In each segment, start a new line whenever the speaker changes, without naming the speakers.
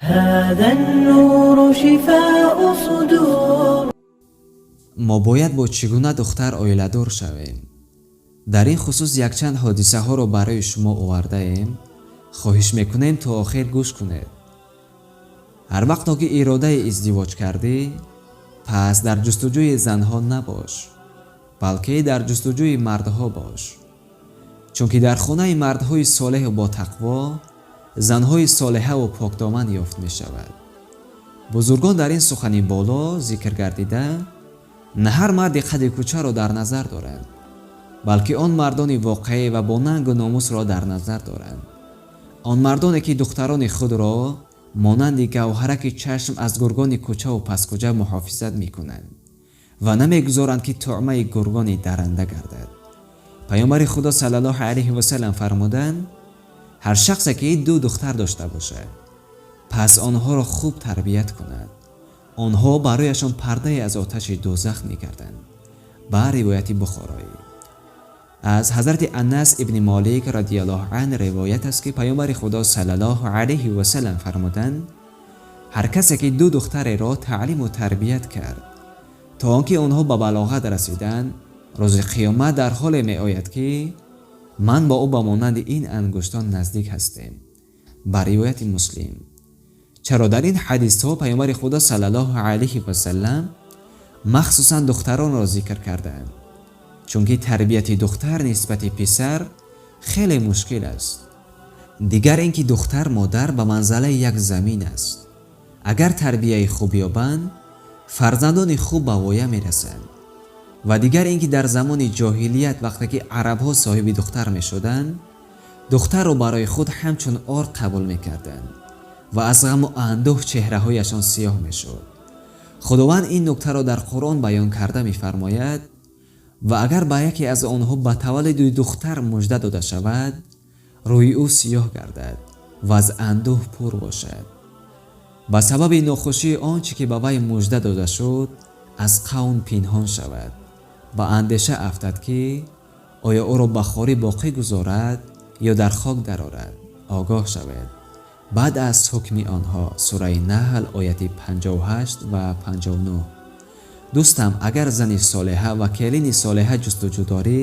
هذا النور شفاء صدور.
Мо бояд бо чӣ гуна духтар оиладор шавем? Дар ин хусус якчанд ҳодисаҳоро барои шумо овардаем. Хоҳиш мекунем, то охир гӯш кунед. Ҳар вақто ки иродаи издивоҷ кардӣ, пас дар ҷустуҷӯи занҳо набош, балки дар ҷустуҷӯи мардҳо бош, чунки дар хонаи мардҳои солеҳу ботақво занҳои солеҳаву покдоман ёфт мешавад. Бузургон дар ин сухани боло зикр гардида на ҳар марди қади кӯчаро дар назар доранд, балки он мардони воқеӣ ва бо нангу номусро дар назар доранд, он мардоне ки духтарони худро монанди гавҳараки чашм аз гургони кӯчаву пасткӯча муҳофизат мекунанд ва намегузоранд, ки туъмаи гургони даранда гардад. Паёмбари Худо саллаллоҳу алайҳи васалам фармуданд: «Ҳар шахсе ки ду духтар дошта бошад, пас онҳоро хуб тарбият кунад, онҳо барояшон пардае аз оташи дӯзах мегарданд». Ба ривояти Бухороӣ. Аз ҳазрати Анас ибни Молик радиаллоҳу ан ривоят аст, ки Паёмбари Худо саллаллоҳу алайҳи васалам фармуданд: «Ҳар касе ки ду духтареро таълиму тарбият кард, то он ки онҳо ба балоғат расиданд, рӯзи қиёмат дар ҳоле меояд, ки ман бо ӯ ба монанди ин ангуштон наздик ҳастем». Ба ривояти Муслим. Чаро дар ин ҳадисҳо Паёмбари Худо саллаллоҳу алайҳи васалам махсусан духтаронро зикр кардаанд? Чунки тарбияти духтар нисбати писар хеле мушкил аст. Дигар ин ки духтар модар ба манзалаи як замин аст. Агар тарбияи хуб ёбанд, фарзандони хуб ба воя мерасанд. Ва дигар ин ки дар замони ҷоҳилият, вақте ки арабҳо соҳиби духтар мешуданд, духтарро барои худ ҳамчун ор қабул мекарданд ва аз ғаму андӯҳ чеҳраҳояшон сиёҳ мешуд. Худованд ин нуктаро дар Қуръон баён карда мефармояд: «Ва агар ба яке аз онҳо ба таваллуди духтар мужда дода шавад, рӯи ӯ сиёҳ гардад ва аз андӯҳ пур бошад ба сабаби нохушии он чӣ ки ба вай мужда дода шуд, аз қавм пинҳон шавад, ба андеша афтад, ки оё ӯро ба хорӣ боқӣ гузорад ё дар хок дарорад. Огоҳ шавед, баъд аз ҳукми онҳо». Сураи Наҳл, ояти 58 ва 59. Дӯстам, агар зани солеҳа ва келини солеҳа ҷустуҷӯ дорӣ,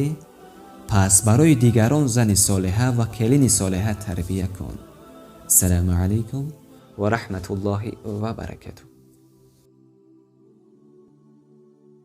пас барои дигарон зани солеҳа ва келини солеҳа тарбия кун. Ассалому алайкум ва раҳматуллоҳи ва баракатуҳ.